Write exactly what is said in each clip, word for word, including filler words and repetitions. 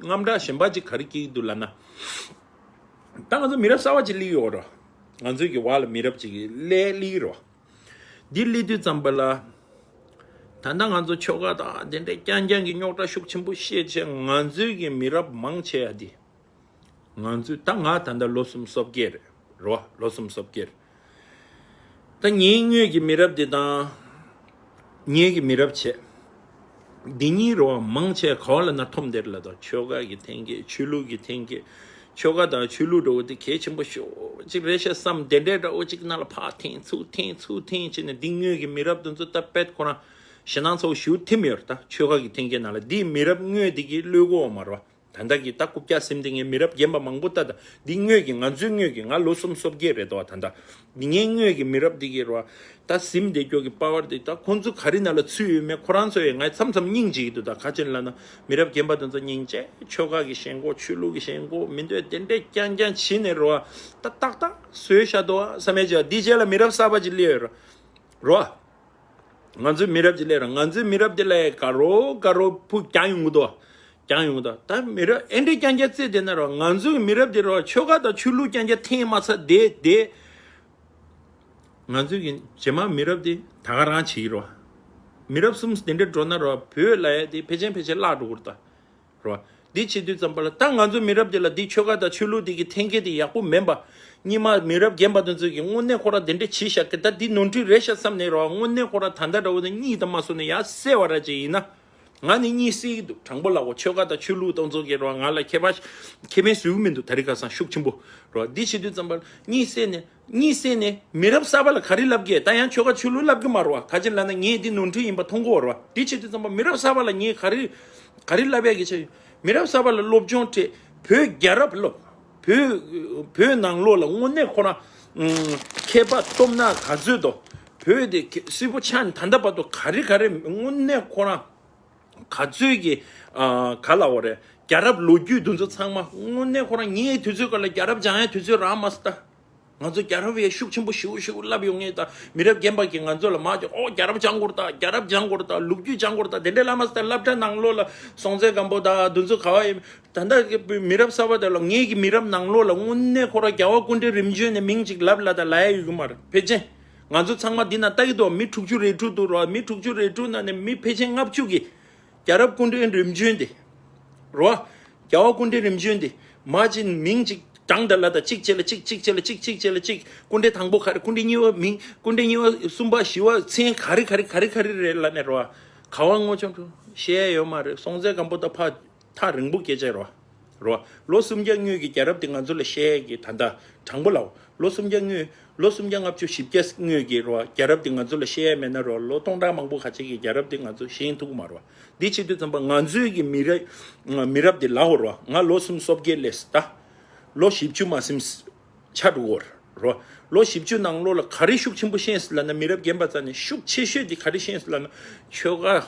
དངངས་སྐྲག་གཞན་པ་ཅིག་ག་རེ་སྐྱེ་གི་འདུག་ལབ་ན། ད་ང་ཚོ་མི་རབས་གསར་པ་ཅིག་སླེབས་ཡོད་རེད། ང་ཚོའི་གི་བར་ལ་མི་རབས་ཅིག་གི་སླེབས་སླེབས་རེད། འདི་སླེབས་དུས་ཙམ་པ་ལ། ད་ལྟ་ང་ཚོ་ཆོལ་ཁ་དང་དེ་འདྲའི་རྐྱང་རྐྱང་གི་རྙོག་དྲ་ཤུགས་ཆེན་པོ་བཤད་བྱས། ང་ཚོའི་གི་མི་རབས་མང་ཆེ་བ་འདི། ང་ཚོས་ད་ང་ད་ལྟ་ལོ་སུམ་སོ་བརྒྱད་རེད་རོ། ལོ་སུམ་སོ་བརྒྱད། ད་ངའི་སྔོན་གྱི་མི་རབས་འདི་དང་། ངའི་གི་མི་རབས་བྱས། འདི་གཉིས་རོ་མང་ཆེ་ག་བ་ལ་ན་འཐོམ་བསྡད་ལ། ད་ཆོལ་ཁ་གི་འཐེན་འཁྱེར། ཆོས་ལུགས་ཀྱི་འཐེན་འཁྱེར། ཆོལ་ཁ་དང་ཆོས་ལུགས་འདྲ་བོ་དེ་གལ་ཆེན་པོ་ཤོས་ཅིག་རེད་ཤག་བསམ། དེ་འདྲའི་འདྲ་བོ་ཅིག་ནང་ལ་ཕར་འཐེན་ཚུར་འཐེན་ཚུར་འཐེན་བྱས་ནས། འདི་སྔོན་གྱི་མི་རབས་དེ་ཚོ་ད་དཔེ་ཁོ་རང་ཞེད་སྣང་ཚ་བོ་ཞེ་པོ་ཐེབས་ཡོད་རེད། ད་ཆོལ་ཁ་གི་འཐེན་འཁྱེར་ནང་ལ་འདི་མི་རབས་སྔོན་དེ་གི་བློས་བཀལ་བ་མ་རེད་བ། ད་ལྟ་གི་ད་རྐུབ་བཀྱག་ཟིན་དེ་ངའི་མི་རབས་རྒན་པ་མང་པོ་ལྟ། ད་འདི་སྔོན་གྱི་ང་ཚོའི་སྔོན་གྱི་ང་ལོ་སུམ་སོ་བརྒྱད་རེད་དོ། ད་ལྟ་འདི་ངའི་སྔོན་གྱི་མི་རབས་འདི་གི་རོ། ད་ཟིན་བསྡད་རྒྱུ་གི་པ་ཝར་འདི་ད་ཁོང་ཚོ་ག་རེ་ནང་ལ་ཚུད་ཡོད་མེད་ཁོ་རང་ཚོ་ཡང་ངས་མཚམས་མཚམས་སྙིང་རྗེ་གི་འདུག་ད་ག་ཅིག་ལབ་ན། མི་རབས་རྒན་པ་དེ་ཚོ་སྙིང་རྗེ། ཆོལ་ཁ་གི་ཞེན་ཁོག་ཆོས་ལུགས་ཀྱི་ཞེན་ཁོག་མི་འདོད་དེ་འདྲས་རྐྱང་རྐྱང་བྱས་ནས་རོ། ད་ཏག་ཏག་བཟོས་བཞག་འདུག་བསམ་ཡས་ཅིག་འདི་རྗེས་ལ་མི་རབས་གསར་པ་ཅིག་སླེབས་ཡོད་རོ། རོ། ང་ཚོའི་མི་རབས་ཀྱི་ལས་ར། ང་ཚོའི་མི་རབས་དེ་ལ་དགའ་རོགས་དགའ་རོགས་ཕུ་རྒྱག་ཡོང་གི་འདུག་རྒྱག་ཡོང་གི་འདུག་ད་མི་རབས་ཨེ་འདྲས་རྐྱང་རྐྱང་བརྩིས་བསྡད་ན་ར། ང་ཚོའི་མི་རབས་དེ་ར་ཆོལ་ཁ་དང་ཆོས་ལུགས་རྐྱང་རྐྱང་འཐེན་མ་ཚར་བསྡད་བསྡད། ང་ཚོའི་གི་རྗེས་མ་མི་རབས་དེ་ད་ག་རང་བྱེད་ཀྱི་ར། མི་རབས་གསུམ་དེ་འདྲས་འགྲོ་ན་ར། བོད་ལབ་ཡ་དེ་ཕལ་ཆེར་ཕལ་ཆེར་བརླག་འགྲོ་གི་རེད་ད། རོ། འདི་བྱེད་དུས་ཙམ་པ་ལ་ད་ང་ཚོ་མི་རབས་འདི་ལ་འདི་ཆོལ་ཁ་དང་ཆོས་ལུགས་འདི་གི་འཐེན་འཁྱེར་འདི་ཡག་པོ་མིན་པ། སྔོན་མ་མི་རབས་རྒན་པ་དེ་ཚོས་ཀྱི་དངོས་གནས་ཁོ་རང་དེ་འདྲ་བྱས་བཞག་གི། ད་འདི་ནོར་འཁྲུལ་རེད་ཤག་བསམ་ནས་རོ། དངོས་གནས་ཁོ་རང་ད་ལྟ་འདྲ་བོ་ནས་གཉིད་ད་མ་སོང་ན་ཡ་གསལ་བ་ར་ཅིག་ཡིན་ན། ང་ནི་གཉིད་སད་ཀྱི་འདུག་དྲང་པོ་ལབ་གོ། ཆོལ་ཁ་དང་ཆོས་ལུགས་དེ་ཚོ་གི་རོ། ང་ལ་ཁེ་ཕན་ཁེ་ཕན་བཟོ་གི་མི་འདུག་ད་རེས་ཁ་སང་ཤུགས་ཆེན་པོ་རོ། འདི་བྱེད་དུས་ཙམ་པ་ལ་གཉིད་སད་ནས། གཉིད་སད་ནས་མི་རབས་གསར་པ་ལ་ག་རེ་ལབ་གི། ད་ཡང་ཆོལ་ཁ་ཆོས་ལུགས་ལབ་གི་མ་རེད་བ། ག་ཅི་ལབ་ན་ངས་འདི་ནོར་འཁྲུལ་ཡིན་པ་མཐོང་གི་ཡོད་རེད་བ། འདི་བྱེད་དུས་ཙམ་པ་མི་རབས་གསར་པ་ལ་ངས་ག་རེ་ག་རེ་ལབ་ཡ་གི་ཆེད། མི་རབས་གསར་པ་ལ་སློབ་སྦྱོང་སྤྲད། བོད་རྒྱལ་རབས་སློབ། བོད་བོད་ནང་ལོགས་ལ་དངོས་གནས་ཁོ་རང་མཁས་པ་སྟོབས་ན་ག་ཚོད་དོ། བོད་དེ་སིལ་བུ་ཆགས་ནས་ད་ལྟ་བར་དུ་ག་རེ་ག་རེ་དངོས་གནས་ཁོ་རང་ག་ཚོད་ཀྱི་ཨ་ག་ལབ་དགོས་རེད། རྒྱལ་རབས་ལོ་རྒྱུས་འདི་ཚོ་ཚང་མ་དངོས་གནས་ཁོ་རང་ངའི་དུས་ཚོད་སྐབས་ལ་རྒྱལ་རབས་སྦྱང་ཡ་དུས་ཚོད་རག་མ་སོང་ད། ང་ཚོ་རྒྱལ་རབས་ཡ་ཤུགས་ཆེན་པོ་ཞེ་པོ་ཞེ་པོ་ལབ་ཡོང་ངེས་ད། མི་རབས་རྒན་པ་གིས་ང་ཚོ་ལ་མར་ཀྱང་ཨོ་རྒྱལ་རབས་སྦྱང་དགོས་རེད་ད། རྒྱལ་རབས་སྦྱང་དགོས་རེད་ད། ལོ་རྒྱུས་སྦྱང་དགོས་རེད་ད། དེ་འདྲ་ལབ་མ་སོང་ད། སློབ་གྲྭ་ནང་ལོགས་ལ་སྲོང་བཙན་སྒམ་པོ་ད་འདི་ཚོ་ག་བ་ཡིན། ད་ལྟ་གི་མི་རབས་གསར་པ་དེ་ལ་ངེད་ཀྱི་མི་རབས་ནང་ལོགས་ལ་དངོས་གནས་ཁོ་ར་རྒྱལ་བ་སྐུ་ཕྲེང་རིམ་བྱོན་ནས་མིང་ཅིག་ལབ་ལ་ད་ལབ་ཡ་ཡོད་གི་མ་རེད། ཕལ་ཆེར་ང་ཚོ་ཚང་མ་འདི་ན་ལྟ་གི་འདུག་མི་དྲུག་ཅུ་རེ་དྲུག་འདུག་རོ། མི་དྲུག་ཅུ་རེ་དྲུག་ནང་ནས་མི་ཕལ་ཆེར་ལྔ་བཅུ་གིས་རྒྱལ་རབས་སྐུ་ཕྲེང་རིམ་བྱོན་དེ་རོ། རྒྱལ་བ་སྐུ་ཕྲེང་རིམ་བྱོན་དེ་མ་ཅིག་མིང་ཅིག་བགྲངས་ད་ལ་ད་གཅིག་བྱས་ལ་གཅིག་གཅིག་བྱས་ལ་གཅིག་གཅིག་བྱས་ལ་གཅིག་སྐུ་ཕྲེང་དང་པོ་ག་རེ། སྐུ་ཕྲེང་གཉིས་པ་མིང་། སྐུ་ཕྲེང་གཉིས་པ་གསུམ་པ་བཞི་པ་མཚན་ག་རེ་ག་རེ་ག་རེ་ག་རེ་རེད་ལབ་ནས་རོ། ག་བ་ངོ་ཆུང་ཆུང་བཤད་ཡ་ཡོད་མ་རེད། སྲོང་བཙན་སྒམ་པོ་ད་ཕར་ཐག་རིང་པོ་སྐད་ཆ་རོ། རོ། ལོ་སུམ་བརྒྱ་སྔོན་གྱི་རྒྱལ་རབས་དེ་ང་ཚོ་ལ་བཤད་ཡས་ཀྱི་ད་ལྟ་དྲང་པོ་ལབ། ལོ་སུམ་བརྒྱ་སྔོན། ལོ་སུམ་བརྒྱ་ལྔ་བཅུ་བཞི་བརྒྱ་སྔོན་གྱི་རོ། རྒྱལ་རབས་དེ་ང་ཚོ་ལ་བཤད་ཡས་མེད་ན་རོ། ལོ་སྟོང་ཕྲག་མང་པོ་ཁ་ཅིག་གི་རྒྱལ་རབས་དེ་ང་ཚོ་ཤེས་ཐུབ་ཀྱི་མ་རེད་བ། འདི་བྱེད་དུས་ཙམ་པ་ང་ཚོའི་གི་མི་རབས། མི་རབས་དེ་ལབ་དགོས་རེད་བ། ང་ལོ་སུམ་སོ་བརྒྱད་སླེབས་ད། ལོ་བཞི་བཅུ་མ་ཟིན་ཆགས་འགྲོ་གི་རེད་རོ། ལོ་བཞི་བཅུ་ནང་ལོགས་ལ་ག་རེ་ཤུགས་ཆེན་པོ་ཤེས་སོང་ལབ་ན། མི་རབས་རྒན་པ་རྩ་ནས་ཤུགས་ཆེ་ཤོས་དེ་ག་རེ་ཤེས་སོང་ལབ་ན། ཆོལ་ཁ།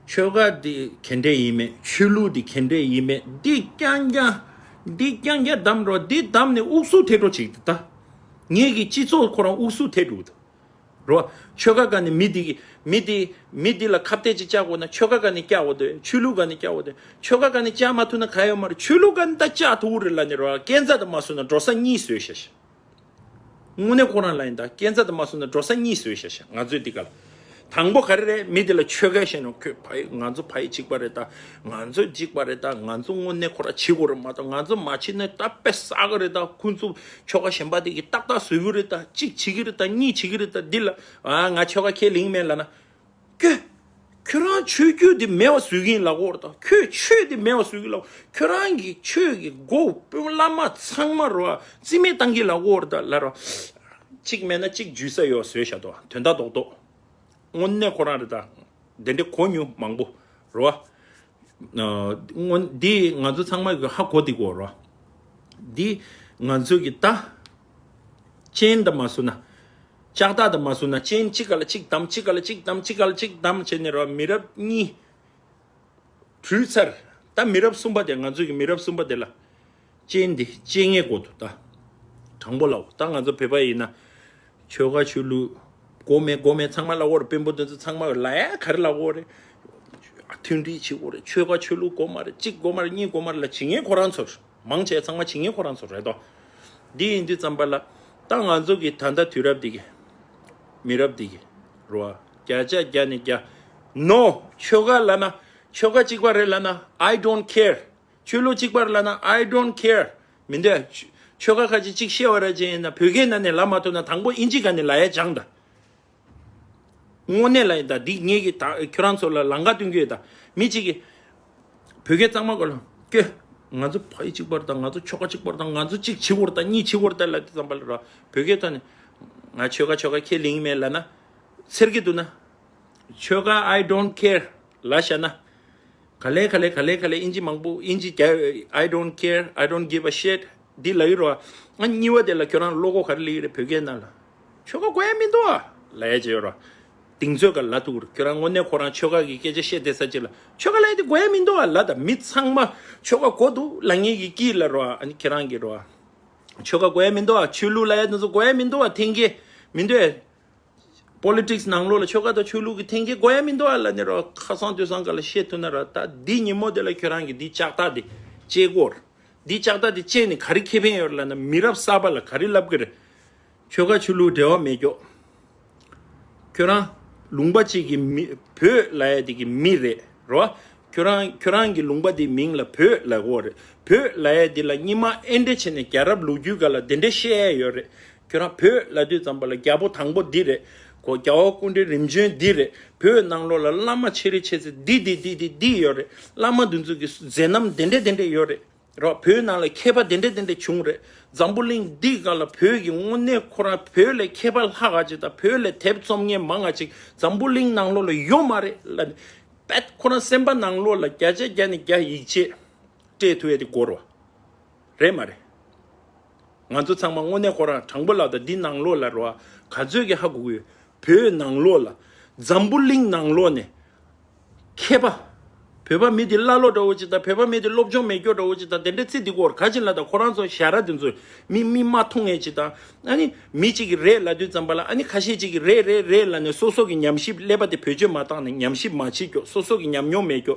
ཆོལ་ཁ་འདི་ག་འདྲས་ཡིན་མེད། ཆོས་ལུགས་འདི་ག་འདྲས་ཡིན་མེད། འདི་རྐྱང་རྐྱང་། འདི་རྐྱང་རྐྱང་བསྡམས་རོ། འདི་བསྡམས་ནས་དབུགས་སུབ་ཐེབས་འགྲོ་ཅིག་ད། ངེད་ཀྱི་སྤྱི་ཚོགས་ཁོ་རང་དབུགས་སུབ་ཐེབས་འགྲོ་གི་འདུག་རོ། ཆོལ་ཁ་ག་ནས་མི་འདི་གི་མི་འདི་མི་འདི་ལ་ཁ་གཏད་ཅིག་བཅག་དགོས་ན་ཆོལ་ཁ་ག་ནས་བཅག་དགོས་འདུག་ཆོས་ལུགས་ག་ནས་བཅག་དགོས་འདུག་ཆོལ་ཁ་ག་ནས་བཅག་མ་ཐུབ་ན་ག་ཡོད་མ་རེད། ཆོས་ལུགས་ག་ནས་ད་བཅག་ཐུབ་ཀྱི་རེད་ལབ་ནས་རོ། སྐས་འཛེག་ད་མ་བཟོས་ན་འགྲོ་ས་གཉིས་བཟོས་ཤག་དངོས་གནས་ཁོ་རང་ལ་ཡིན་ད། སྐས་འཛེག་ད་མ་བཟོས་ན་འགྲོ་ས་གཉིས་བཟོས་ཤག་ང་ཚོས་འདི་ག་ལ། དང་པོ་ག་རེ་རེད། མི་འདི་ལ་ཆོལ་ཁའི་ཞེན་ཁོག་ཁོས་ཕ་ཡི་ང་ཚོ་ཕ་ཡི་གཅིག་པ་རེད་ད། ང་ཚོ་གཅིག་པ་རེད་ད། ང་ཚོ་དངོས་གནས་ཁོ་ར་བྱེད་དགོས་རེད་མ་གཏོགས། ང་ཚོ་མ་བྱེད་ན་ད་དཔེ་བསགས་གི་རེད་ད། ཁོ་ཚོ་ཆོལ་ཁ་གཞན་པ་དེ་གིས་ཏག་ཏག་བཟོ་གི་རེད་ད། གཅིག་བྱེད་ཀྱི་རེད་ད། གཉིས་བྱེད་ཀྱི་རེད་ད། འདི་ལ་ཨ་ང་ཆོལ་ཁ་ཁས་ལེན་མེད་ལབ་ན། ཁྱོད། ཁྱོད་རང་ཆོས་བརྒྱུད་འདི་མེད་པ་བཟོ་གི་ཡིན་ལབ་ཀྱི་ཡོད་རེད་ད། ཁྱོད་ཆོས་འདི་མེད་པ་བཟོ་གི་ལབ། ཁྱོད་རང་གི་ཆོས་ཀྱི་མགོ་དཔོན་བླ་མ་ཚང་མ་རོ་རྩིས་མེད་བཏང་གི་ལབ་ཀྱི་ཡོད་རེད་ད་ལབ་རོ། གཅིག་མེད་ན་གཅིག་འཇུས་ས་ཡོད་བཟོས་བཞག་འདུག་དོན་དག་རྡོག་རྡོག་དངོས་གནས་ཁོ་རང་རེད་ད། དེ་འདྲའི་གོ་མྱོང་མང་པོ་རེད་བ། ཨ་སྔོན་འདི་ང་ཚོ་ཚང་མ་གི་ཧ་གོ་བསྡད་ཀྱི་ཡོད་རེད་བ། འདི་ང་ཚོ་གི་ད་ཅན་ད་མ་བཟོ་ན། ལྕགས་ཐག་ད་མ་བཟོ་ན་ཅན་གཅིག་ག་ལ་གཅིག་བསྡམས། གཅིག་ག་ལ་གཅིག་བསྡམས། གཅིག་ག་ལ་གཅིག་བསྡམས་བྱས་ནས་རེད་བ། མི་རབས་གཉིས་བྲུས་ཚར། ད་མི་རབས་གསུམ་པ་དེ། ང་ཚོ་གི་མི་རབས་གསུམ་པ་དེ་ལ་ཅན་འདི་ཅན་ངེས་དགོས་འདུག་ད་དྲང་པོ་ལབ། ད་ང་ཚོ་བོད་པ་ཡིན་ན་ཆོལ་ཁ་ཆོས་ལུགས་དགོས་མེད་དགོས་མེད་ཚང་མ་ལབ་ཀྱི་ཡོད་རེད། དཔོན་པོ་དེ་ཚོ་ཚང་མ་ལབ་ཡ་ག་རེ་ལབ་ཀྱི་ཡོད་རེད། མཐུན་སྒྲིལ་བྱེད་དགོས་རེད། ཆོལ་ཁ་ཆོས་ལུགས་དགོས་མ་རེད། གཅིག་དགོས་མ་རེད། གཉིས་དགོས་མ་རེད་ལབ་བྱེད་མཁན་ཁོ་རང་ཚོ་རེད། མང་ཆེ་ཚང་མ་བྱེད་མཁན་ཁོ་རང་ཚོ་རེད་དོ། འདི་ཡིན་དུས་ཙམ་པ་ལ་ད་ང་ཚོ་གི་ད་ལྟ་དུས་རབས་འདི་གི་མི་རབས་འདི་གི་རོ་བརྒྱ་ཆ་བརྒྱ་ནས་བརྒྱ། No། ཆོལ་ཁ་ལབ་ན་ཆོལ་ཁ་གཅིག་པ་རེད་ལབ་ན་I don't care། ཆོས་ལུགས་གཅིག་པ་རེད་ལབ་ན་I don't care། མི་འདོད། ཆོལ་ཁ་ཁ་ཅིག་གཅིག་བཤད་པ་ར་ཅིག་ཡིན་ན་བོད་སྐད་ནང་ནས་ལབ་མ་ཐུབ་ན་དང་པོ་ཨིན་ཇི་སྒང་ནས་ལབ་ཡ་སྦྱངས་དང་། དངོས་གནས་ལ་ཡིན་ད་འདི་ངེད་ཀྱིས་ད་ཁྱོད་རང་ཚོ་ལ་ལམ་ཁ་སྟོན་གྱི་ཡོད་ད། མི་གཅིག་གིས་བོད་སྐད་གཙང་མ་གོ་ལ་ཀྱེ། ང་ཚོ་ཕ་ཡུལ་གཅིག་པར་དང་ང་ཚོ་ཆོལ་ཁ་གཅིག་པར་དང་ང་ཚོ་གཅིག་བྱེད་དགོས་རེད་ད་གཉིས་བྱེད་དགོས་རེད་ད་ལབ་དུས་ཙམ་པ་ལ་ར་བོད་སྐད་ཐོག་ནས་ང་ཆོལ་ཁ་ཆོལ་ཁ་ཁས་ལེན་གྱི་མེད་ལབ་ན། འཚེར་གྱི་འདུག་ན། ཆོལ་ཁ་I don't care ལབ་བཞག་ན། ག་ལེ་ག་ལེ་ག་ལེ་ག་ལེ་ཨིན་ཇི་མང་པོ་ཨིན་ཇི་རྒྱག I don't care, I don't give a shit འདི་ལབ་ཡོད་རོ། ང་གཉིས་པ་དེ་ལ་ཁྱོད་རང་བློ་ཁོག་ག་རེ་སླེབས་ཡོད་རེད་བོད་སྐད་ནང་ལ། ཆོལ་ཁ་དགོས་ཡ་མི་འདུག་ཨ་ལབ་ཡ་ཅིག་ཡོད་རོ། དེང་ཚོད་ག་ལ་ཐུག་རེད་ཁྱོད་རང་དངོས་གནས་ཁོ་རང་ཆོལ་ཁ་གི་སྐད་ཆ་བཤད་བསྡད་ས་ཅིག་ལ་ཆོལ་ཁ་ལབ་ཡ་དེ་དགོས་ཡ་མི་འདུག་ཨ་ལབ་ད་མི་ཚང་མ་ཆོལ་ཁ་དགོས་འདུག་ལབ་མཁན་གྱི་དཀྱིལ་ལ་རོ་ཨ་ནི་ཁྱེད་རང་གི་རོ། ཆོལ་ཁ་དགོས་ཡ་མི་འདུག་ཨ་ཆོས་ལུགས་ལབ་ཡ་དེ་ཚོ་དགོས་ཡ་མི་འདུག་ཨ་འཐེན་གྱི་མི་འདུག་ཨ། པོ་ལི་ཊིག་སི་ནང་ལོགས་ལ་ཆོལ་ཁ་དང་ཆོས་ལུགས་ཀྱི་འཐེན་འཁྱེར་དགོས་ཡ་མི་འདུག་ཨ་ལབ་ནས་རོ་ཁ་སང་དུས་སང་ག་ལ་བཤད་ཐུབ་ན་ར་ད་འདི་ཉིན་མོ་དེ་ལ་ཁྱོད་རང་གིས་འདི་ལྕགས་ཐག་དེ་བཅད་དགོས། འདི་ལྕགས་ཐག་དེ་བཅད་ནས་ག་རེ་ཁེ་ཕན་ཡོད་ལབ་ན་མི་རབས་གསར་པ་ལ་ག་རེ་ལབ་གི་རེད། ཆོལ་ཁ་ཆོས་ལུགས་འབྲེལ་བ་མེད་ཀྱོག་ཁྱོད་རང་ལུང་པ་གཅིག་གི་མི་བོད་ལབ་ཡ་དེ་གི་མི་རེད་རོ། ཁྱོད་རང་ཁྱོད་རང་གི་ལུང་པ་དེའི་མིང་ལ་བོད་ལབ་དགོས་རེད། བོད་ལབ་ཡ་དེ་ལ་སྙིང་མ་ཨེ་འདྲ་བྱས་ནས་རྒྱལ་རབས་ལོ་རྒྱུས་སྒང་ལ་དེ་འདྲ་བཤད་ཡ་ཡོད་རེད། ཁྱོད་རང་བོད་ལབ་དུས་ཙམ་པ་ལ་རྒྱལ་པོ་དང་པོ་འདི་རེད། གོ་རྒྱལ་བ་སྐུ་ཕྲེང་རིམ་བྱོན་འདི་རེད། བོད་ནང་ལོགས་ལ་བླ་མ་ཆེ་རེ་ཆེ་ཚེ་འདི་འདི་འདི་འདི་འདི་ཡོད་རེད། བླ་མ་འདི་ཚོ་གི་མཛད་རྣམ་འདི་འདྲ་འདི་འདྲ་ཡོད་རེད། རོ་བོད་ནང་ལ་མཁས་པ་འདི་འདྲ་འདི་འདྲ་བྱུང་རེད། འཛམ་བུ་གླིང་འདི་སྒང་ལ་བོད་ཀྱི་དངོས་གནས་ཁོ་རང་བོད་ལས་མཁས་པ་ལྷག་ག་ཅིག་དང་བོད་ལས་དེབ་རྩོམ་མཁན་མང་ང་ཅིག་འཛམ་བུ་གླིང་ནང་ལོགས་ལ་ཡོད་མ་རེད་ལབ་ནས་པད་ཁོ་རང་སེམས་པ་ནང་ལོགས་ལ་བརྒྱ་ཆ་བརྒྱ་ནས་བརྒྱ་ཡིད་ཆེས་སྤྲད་ཐུབ་ཡ་དེ་དགོས་རེད་བ། རེད་མ་རེད། ང་ཚོ་ཚང་མ་དངོས་གནས་ཁོ་རང་དྲང་པོ་ལབ་ད་འདི་ནང་ལོགས་ལ་རོ་ག་ཚོད་ཀྱི་ཧ་གོ་གི་ཡོད། བོད་ནང་ལོགས་ལ་འཛམ་བུ་གླིང་ནང་ལོགས་ནས་མཁས་པ། བོད་པ་མི་དེ་ཀླ་ཀློ་འདྲ་བོ་ཅིག་དང་བོད་པ་མི་དེ་སློབ་སྦྱོང་མེད་སྐྱོ་འདྲ་བོ་ཅིག་དང་དེ་འདྲ་ཚིག་འདི་སྐོར་ག་ཅིག་ལ་དང་ཁོ་རང་ཚོ་ཞ་ར་དེ་ཚོ་མི་མི་མ་མཐོང་ངེས་ཅིག་དང་ཨ་ནི་མི་གཅིག་གིས་རེད་ལབ་དུས་ཙམ་པ་ལ་ཨ་ནི་ཁ་ཤས་གཅིག་གིས་རེད་རེད་རེད་ལབ་ནས་སོ་སོ་གི་ཉམས་ཞིབ་ཀླད་པ་དེ་བེད་སྤྱོད་མ་བཏང་ནས་ཉམས་ཞིབ་མ་བྱེད་སྐྱོ་སོ་སོ་གི་ཉམས་མྱོང་མེད་སྐྱོ་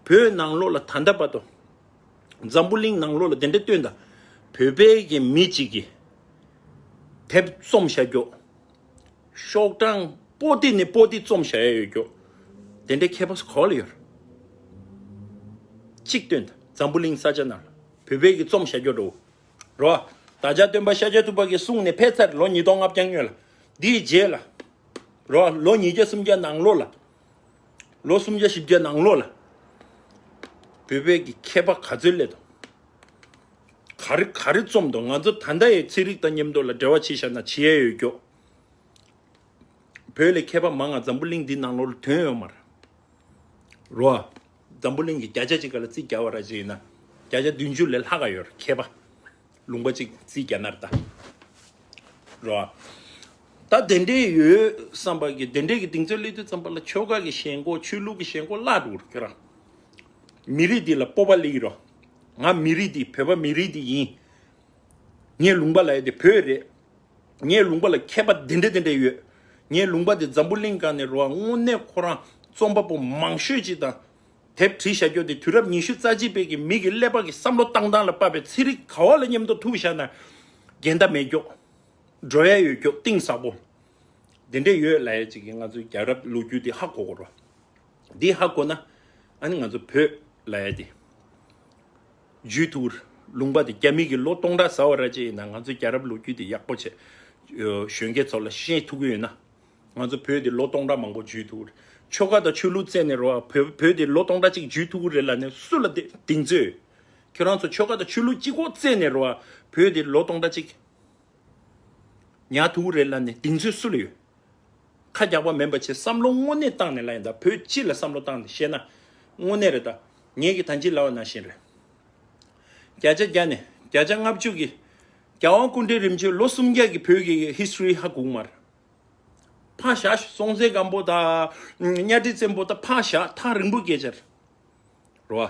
བོད་ནང་ལོགས་ལ་ད་ལྟ་བར་དུ། འཛམ་བུ་གླིང་ནང་ལོགས་ལ་དེ་འདྲ་སྟོན་དང་། བོད་པའི་གི་མི་གཅིག་གིས་དེབ་རྩོམ་བཞག་རྒྱུ། ཤོག་གྲངས་པོ་ཏི་ནས་པོ་ཏི་རྩོམ་བཞག་ཡ་ཡོད་རྒྱུ། དེ་འདྲའི་མཁས་པ་ག་པར་ཡོད། གཅིག་སྟོན་དང་འཛམ་བུ་གླིང་ས་ཆ་ནང་ལ་བོད་པའི་གི་རྩོམ་བཞག་རྒྱུ་འགྲོ། རོ། བདག་ཅག་སྟོན་པ་ཤཱཀྱ་ཐུབ་པ་གིས་གསུངས་ནས་ཕེབས་ཚར་ལོ་ཉིས་སྟོང་ལྔ་བརྒྱ་སྔོན་ལ། འདིའི་རྗེས་ལ། རོ། ལོ་ཉིས་བརྒྱ་སུམ་བརྒྱ་ནང་ལོགས་ལ། ལོ་སུམ་བརྒྱ་བཞི་བརྒྱ་ནང་ལོགས་ལ། བོད་པའི་གི་མཁས་པ་ག་ཚོད་སླེབས་དང་། ག་རེ་ག་རེ་རྩོམ་དང་ང་ཚོ་ད་ལྟ་ཡི་ཚན་རིག་དང་མཉམ་དུ་ལ་འབྲེལ་བ་བྱེད་བཞག་ན་བྱེད་ཡས་ཡོད་རྒྱུ། བོད་ལས་མཁས་པ་མང་ང་འཛམ་བུ་གླིང་འདི་ནང་ལོགས་ལ་ཐོན་ཡོད་མ་རེད། རོ། འཛམ་བུ་གླིང་གི་བརྒྱ་ཆ་གཅིག་ག་ལ་རྩིས་རྒྱག་པ་ར་ཅིག་ཡིན་ན། བརྒྱ་ཆ་བདུན་ཅུ་ལས་ལྷག་ག་ཡོད་རེད་མཁས་པ། ལུང་པ་གཅིག་རྩིས་རྒྱག་ན་རེད་ད། རོ། ད་དེ་འདྲའི་ཡོད་བསམ་པ་གི་དེ་འདྲའི་གི་གདེང་ཚོད་སླེབས་དུས་ཙམ་པ་ལ་ཆོལ་ཁ་གི་ཞེན་ཁོག་ཆོས་ལུགས་གི་ཞེན་ཁོག་བརླག་འགྲོ་གི་རེད་ཁྱོད་རང་། མི་རིགས་འདི་ལ་སྤོབས་པ་སླེབས་ཀྱི་རོ། ང་མི་རིགས་འདི་བོད་པ་མི་རིགས་འདི་ཡིན། ངའི་ལུང་པ་ལ་ཡ་དེ་བོད་རེད། ངའི་ལུང་པ་ལ་མཁས་པ་འདི་འདྲ་འདི་འདྲ་ཡོད། ངའི་ལུང་པ་འདི་འཛམ་བུ་གླིང་སྒང་ནས་རོ་དངོས་གནས་ཁོ་རང་རྩོམ་པ་པོ་མང་ཤོས་ཅིག་དང་། དེབ་བྲིས་བཞག་རྒྱུ་དེ་དུས་རབས་ཉི་ཤུ་རྩ་གཅིག་པའི་གི་མི་གི་ཀླད་པ་གི་བསམ་བློ་བཏང་སྟངས་ལ་དཔག་པའི་ཚན་རིག་ག་བ་ལ་མཉམ་དུ་ཐུག་བཞག་ན། འགལ་ཟླ་མེད་རྒྱུ། འགྲོ་ཡ་ཡོད་རྒྱུ་གཏིང་ཟབ་པོ། འདི་འདྲ་ཡོད་ལབ་ཡ་ཅིག་གི་ང་ཚོའི་རྒྱལ་རབས་ལོ་རྒྱུས་དེ་ཧ་གོ་དགོས་རོ། འདི་ཧ་གོ་ན། ཨ་ནི་ང་ཚོ་བོད་ལབ་ཡ་དེ། འཇུས་ཐུབ་ཀྱི་རེད། ལུང་པ་དེ་རྒྱ་མི་གི་ལོ་སྟོང་ཕྲག་ཟ་བ་ར་ཅིག་ཡིན་ན་ང་ཚོའི་རྒྱལ་རབས་ལོ་རྒྱུས་དེ་ཡག་པོ་བྱས། གཞོན་སྐྱེས་ཚོ་ལ་ཤེས་ཐུབ་ཀྱི་ཡོད་ན། ང་ཚོ་བོད་དེ་ལོ་སྟོང་ཕྲག་མང་པོ་འཇུས་ཐུབ་ཀྱི་རེད། ཆོལ་ཁ་དང་ཆོས་ལུགས་བརྩད་ནས་རོ་བོད་བོད་དེ་ལོ་སྟོང་ཕྲག་གཅིག་འཇུས་ཐུབ་ཀྱི་རེད་ལབ་ནས་སུ་ལ་དེ་གདེང་ཚོད་ཡོད། ཁྱོད་རང་ཚོ་ཆོལ་ཁ་དང་ཆོས་ལུགས་གཅིག་པོ་བརྩད་ནས་རོ་བོད་དེ་ལོ་སྟོང་ཕྲག་གཅིག་ཉར་ཐུབ་ཀྱི་རེད་ལབ་ནས་གདེང་ཚོད་སུ་ལ་ཡོད། ཁ་རྒྱག་པ་མིན་པ་བྱས་བསམ་བློ་དངོས་གནས་བཏང་ནས་ལབ་ཡིན་ད་བོད་སྤྱི་ལ་བསམ་བློ་བཏང་ནས་བཤད་ན། དངོས་གནས་རེད་ད། ངེད་ཀྱི་ད་ཅི་ལབ་པ་ནང་བཞིན་རེད། བརྒྱ་ཆ་བརྒྱ་ནས་བརྒྱ་ཆ་ལྔ་བཅུ་གི། རྒྱལ་དབང་སྐུ་ཕྲེང་རིམ་བྱོན་ལོ་སུམ་བརྒྱ་གི་བོད་ཀྱི་ཧི་སི་ཊོ་རི་ཧ་གོ་གི་མ་རེད། ཕར་བཞག་སྲོང་བཙན་སྒམ་པོ་དང་། གཉའ་ཁྲི་བཙན་པོ་དང་ཕར་བཞག་ཐག་རིང་པོ་སྐད་ཆ་རེད། རོ།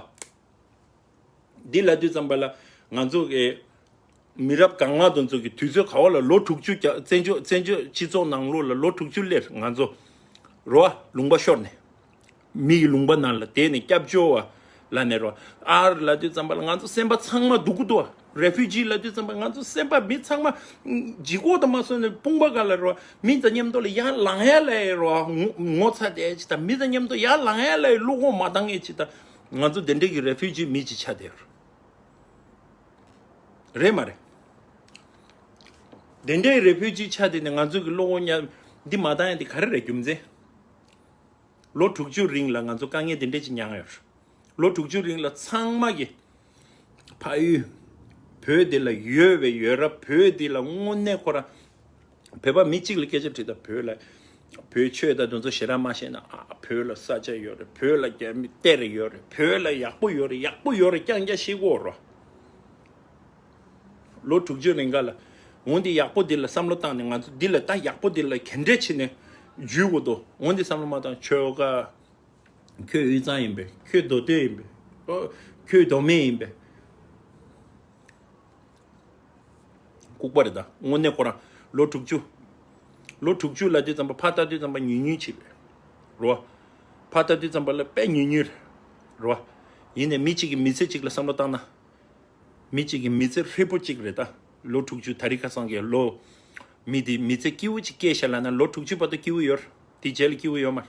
འདི་ལབ་དུས་ཙམ་པ་ལ་ང་ཚོ་གི་མི་རབས་གང་མང་དུ་ཚོ་གི་དུས་ཚོད་ག་བ་ལ་ལོ་དྲུག་ཅུ་རྒྱ་བཙན་བྱོལ་བཙན་བྱོལ་སྤྱི་ཚོགས་ནང་ལོགས་ལ་ལོ་དྲུག་ཅུ་སླེབས་ང་ཚོ་རོ་ལུང་པ་ཤོར་ནས། མི་ཡི་ལུང་པ་ནང་ལ་བསྡད་ནས་སྐྱབས་བཅོལ་བ་ལབ་ནས་རོ། ཨར་ལབ་དུས་ཙམ་པ་ལ་ང་ཚོ་སེམས་པ་ཚང་མ་སྡུག་གི་འདུག་རེ་ཕུ་ཇི་ལབ་དུས་ཙམ་པ་ང་ཚོ་སེམས་པ་མི་ཚང་མ་ལྗིད་ཁོག་དང་མ་སོན་ནས་དཔུང་པ་ག་ལ་རོ། མི་དང་མཉམ་དུ་ལ་ཡར་ལངས་ཡ་ལ་རོ། ངོ་ངོ་ཚ་དེ་ཅི་དང་མི་དང་མཉམ་དུ་ཡར་ལངས་ཡ་ལ་བློ་ཁོག་མ་བཏང་ངེས་ཅི་དང་། ང་ཚོ་དེ་འདྲས་ཀྱི་རེ་ཕུ་ཇི་མི་ཅིག་ཆགས་བསྡད་ཡོད་རེད་མ་རེད། དེ་འདྲའི་རེ་ཕུ་ཇི་ཆགས་བསྡད་ནས་ང་ཚོ་གི་བློ་ཁོག་ཉར་འདི་མ་བཏང་ཡ་འདི་ག་རེ་རེད་རྒྱུ་མཚན། ལོ་དྲུག་ཅུ་རིང་ལ་ང་ཚོ་དཀའ་ངལ་འདི་འདྲས་ཅིག་མྱངས་ཡོད་རེད། ལོ་དྲུག་ཅུ་རིང་ལ་ཚང་མ་གི་ཕ་ཡུལ་བོད་འདི་ལ་ཡོད་པའི་ཡོད་ར། བོད་འདི་ལ་དངོས་གནས་ཁོ་རང་བོད་པ་མི་གཅིག་ལ་སྐད་ཆ་དྲིས་དང་བོད་ལ་བོད་ཆོས་དང་དེ་ཚོ་ཞེ་དྲག་མ་ཤེས་ན། ཨ། བོད་ལ་ས་ཆ་ཡོད་རེད། བོད་ལ་རྒྱ་མི་གཏེར་ཡོད་རེད། བོད་ལ་ཡག་པོ་ཡོད་རེད། ཡག་པོ་ཡོད་རེད། རྐྱང་རྐྱང་ཤེས་དགོས་རོ། ལོ་དྲུག་ཅུ་རིང་ག་ལ་འོ་འདི་ཡག་པོ་འདི་ལ་བསམ་བློ་བཏང་ནས་ང་ཚོ་འདི་ལ་ད་ཡག་པོ་འདི་ལ་ག་འདྲས་བྱས་ནས་འཇུས་དགོས་འདུག་འོ་འདི་བསམ་བློ་མ་བཏང་། ཆོལ་ཁ། ཁྱོད་དབུས་གཙང་ཡིན་པས། ཁྱོད་མདོ་སྟོད་ཡིན་པས། ཨོ། ཁྱོད་མདོ་སྨད་ཡིན་པས། ལྐུགས་པ་རེད་ད། དངོས་གནས་ཁོ་རང་ལོ་དྲུག་ཅུ། ལོ་དྲུག་ཅུ་ལབ་དུས་ཙམ་པ་ཕར་ལྟ་དུས་ཙམ་པ་ཉུང་ཉུང་ཅིག་རེད་རོ། ཕར་ལྟ་དུས་ཙམ་པ་ལ་དཔེ་ཉུང་ཉུང་རེད་རོ། ཡིན་ནའི་མི་གཅིག་གི་མི་ཚེ་གཅིག་ལ་བསམ་བློ་བཏང་ན། མི་གཅིག་གི་མི་ཚེ་ཧྲིལ་པོ་གཅིག་རེད་ད། ལོ་དྲུག་ཅུ་ད་རིང་ཁ་སང་གི་ལོ། མི་དེ་མི་ཚེ་སྐྱིད་པོ་ཅིག་སྐྱེལ་ཤག་ལབ་ན་ལོ་དྲུག་ཅུ་བར་དུ་སྐྱིད་པོ་ཡོད་རེད། དེའི་རྗེས་ལ་སྐྱིད་པོ་ཡོད་མ་རེད་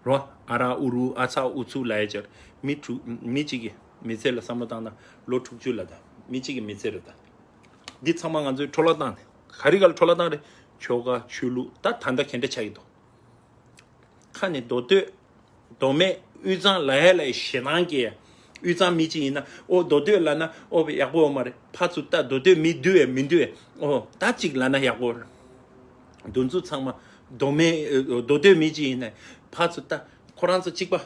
རོ། ཨ་ར་ཨུ་རུ་ཨ་ཚ་ཨུ་ཚུགས་ལབ་ཡ་ཅིག་རེད། མི་དྲུག་མི་གཅིག་གི་མི་ཚེ་ལ་བསམ་བློ་བཏང་ན་ལོ་དྲུག་ཅུ་ལབ་ད། མི་གཅིག་གི་མི་ཚེ་རེད་ད། འདི་ཚང་མ་ང་ཚོས་འཕྲོ་བརླག་བཏང་ནས། ག་རེ་ག་ལ་འཕྲོ་བརླག་བཏང་རེད། ཆོལ་ཁ་ཆོས་ལུགས། ད་ད་ལྟ་ག་འདྲ་ཆགས་ཀྱི་འདུག་ཁ་ནས་མདོ་སྟོད། མདོ་སྨད། དབུས་གཙང་ལབ་ཡ་ལ་ཞེད་སྣང་སྐྱེ། དབུས་གཙང་མི་གཅིག་ཡིན་ན། ཨོ། མདོ་སྟོད་ལབ་ན་ཨོ་ཡག་པོ་ཡོད་མ་རེད། ཕར་ཚུར་ལྟ། མདོ་སྟོད་མི་འདུག་གས་མི་འདུག་གས། ཨོ། ད་གཅིག་ལབ་ན་ཡག་པོ་རེད། འདི་ཚོ་ཚང་མ་མདོ་སྨད། མདོ་སྟོད་མི་གཅིག་ཡིན་ན་ཕར་ཚུར་ལྟ། ཁོ་རང་ཚོ་གཅིག་པ།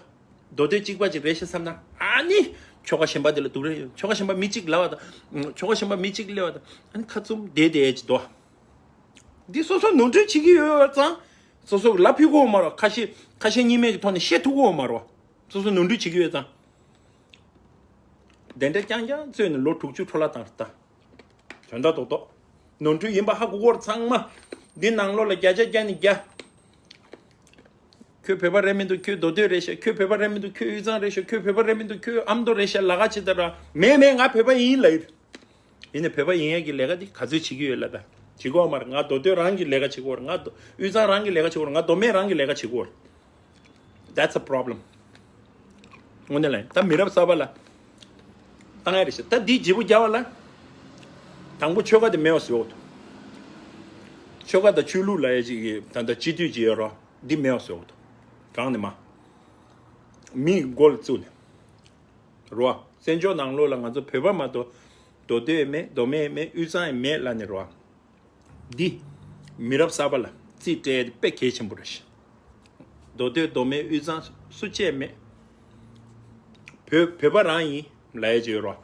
མདོ་སྟོད་གཅིག་པ་ཅིག་རེད་ཤག་བསམ་ན། ཨ་ནི་ཆོལ་ཁ་གཞན་པ་དེ་ལ་སྡུག་རེད། ཆོལ་ཁ་གཞན་པ་མི་གཅིག་ལབ་པ་དང་། ཆོལ་ཁ་གཞན་པ་མི་གཅིག་སླེབས་པ་དང་། ཨ་ནི་ཁ་བཙུམ་བསྡད་བསྡད་ཅིག་འདུག་འདི་སོ་སོ་ནོར་འཁྲུལ་བྱེད་ཀྱི་ཡོད་ཙང་། སོ་སོ་ལབ་ཕོད་ཀྱི་ཡོད་མ་རེད། ཁ་ཞེ་ཁ་ཞེ་གཉིས་མེད་ཀྱི་ཐོག་ནས་བཤད་ཐུབ་ཀྱི་ཡོད་མ་རེད། སོ་སོ་ནོར་འཁྲུལ་བྱེད་ཀྱི་ཡོད་ཙང་། དེ་འདྲ་རྐྱང་རྐྱང་བཙོས་ནས་ལོ་དྲུག་ཅུ་འཕྲོ་བརླག་བཏང་རེད་ད། དོན་དག་རྡོག་རྡོག་ནོར་འཁྲུལ་ཡིན་པ་ཧ་གོ་གོ་རེད་ཚང་མ། འདི་ནང་ལོགས་ལ་བརྒྱ་ཆ་བརྒྱ་ནས་བརྒྱ། ཁྱོད་བོད་པ་རེད་མི་འདུག་ཁྱོད་མདོ་སྟོད་རེད་ཤག་ཁྱོད་བོད་པ་རེད་མི་འདུག་ཁྱོད་དབུས་གཙང་རེད་ཤག་ཁྱོད་བོད་པ་རེད་མི་འདུག་ཁྱོད་ཨ་མདོ་རེད་ཤག་ལབ་ཁ་ཅིག་ད་ར། མེད་མེད། ང་བོད་པ་ཡིན་ལབ་ཡོད། ཡིན་ནའི་བོད་པ་ཡིན་ཡག་གི་ལས་ཀ་འདི་ག་ཚོད་བྱེད་ཀྱི་ཡོད་ལབ་ད། བྱེད་ཀྱི་ཡོད་མ་རེད། ང་མདོ་སྟོད་རང་གི་ལས་ཀ་བྱེད་ཀྱི་ཡོད་རེད། ང་མདོ་དབུས་གཙང་རང་གི་ལས་ཀ་བྱེད་ཀྱི་ཡོད་རེད། ང་མདོ་སྨད་རང་གི་ལས་ཀ་བྱེད་ཀྱི་ཡོད་རེད། That's a problem. དངོས་གནས་ལ་ད་མི་རབས་གསར་པ་ལ་བཏང་ཡ་རེད་ཤག་ད་འདི་བརྗེ་པོ་རྒྱག་པ་ལ། དང་པོ་ཆོལ་ཁ་དེ་མེད་པ་བཟོ་དགོས་འདུག་ཆོལ་ཁ་དང་ཆོས་ལུགས་ལབ་ཡ་ཅིག་གི་ད་ལྟ་སྤྱི་འཐུས་ཅིག་ཡོད་རེད། འདི་མེད་པ་བཟོ་དགོས་འདུག་གང་ནས་མ། མིའི་མགོ་ལ་བཙུགས་ནས། རེད་བ། བཙན་བྱོལ་ནང་ལོགས་ལ་ང་ཚོ་བོད་པ་མ་གཏོགས་མདོ་སྟོད་ཡང་མེད། མདོ་སྨད་ཡང་མེད། དབུས་གཙང་ཡང་མེད་ལབ་ནས་རེད་བ། འདི་མི་རབས་གསར་པ་ལ་རྩིས་སྤྲད་དེ་དཔེ་གལ་ཆེན་པོ་རེད་ཤག་མདོ་སྟོད་མདོ་སྨད་དབུས་གཙང་སུ་གཅིག་ཡང་མེད། བོད་བོད་པ་རང་ཡིན་ལབ་ཡ་ཅིག་ཡོད་རེད་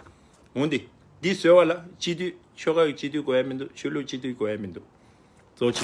བ། འོན་ཏེ་འདི་བཟོས་པ་ལ་སྤྱི་འཐུས་ཆོལ་ཁ་གི་སྤྱི་འཐུས་དགོས་ཡ་མི་འདུག་ཆོས་ལུགས་སྤྱི་འཐུས་དགོས་ཡ་མི་འདུག་གཙོ་ཆེ།